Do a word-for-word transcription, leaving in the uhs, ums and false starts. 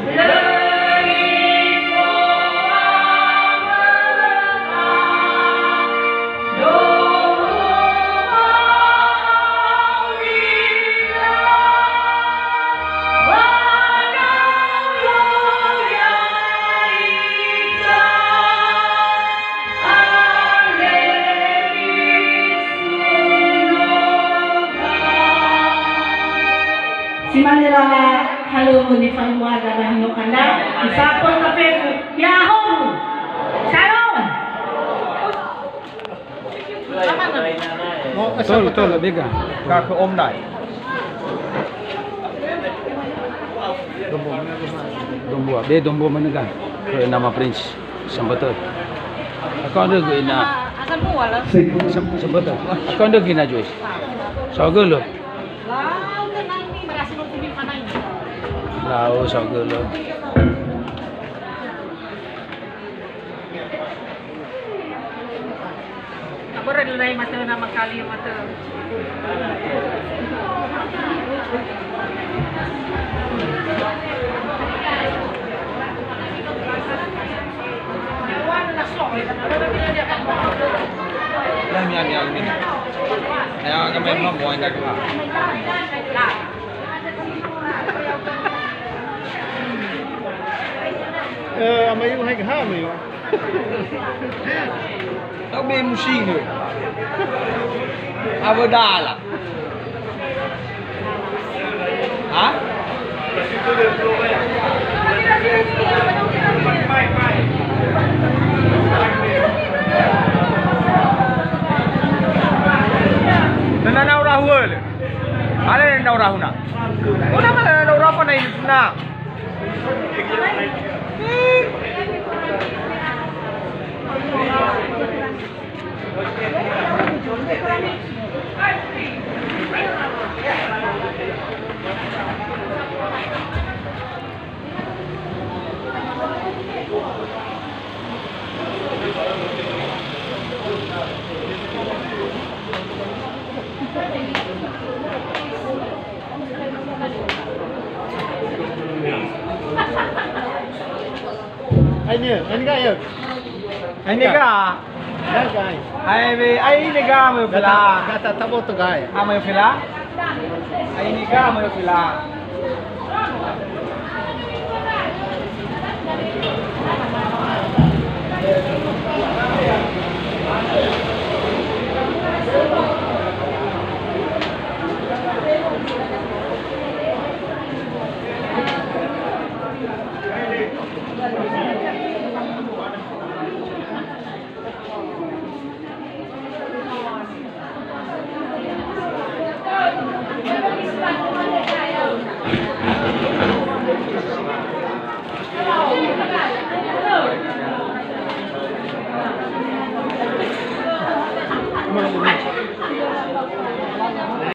Si mane lala halöŵö nifanuada ba hino kanda, isapö ka fefu, ya'ahowu. Shalom. Tolo, tolo, bega. Ka khö Om Nai. Dombua, be dombua manega. Khö nama Prince. Sambata. Aku ada guna. Asam buah lah. Sam-, sambata. Aku ada guna, Joyce. Saohagölö. Lau, tenang nih, merasa mau kubil mana ini? Lau, saohagölö. Börö nilai matö nama kali matö. Ya, ya, ya, ya. Ya, kami mau, mau enggak? Eh, ama iu hai ha ama iu. Tau be musingo. Awö dala. Ha? Nana na ora huele. Ale na ora huna. Ona mala na ora fa na ina. Aine, aine ga ya? Aine ga? Ya, ga. Ai be, aine ga me fela. Gata, gata taboto ga ya? Ama fela. Aine ga me fela.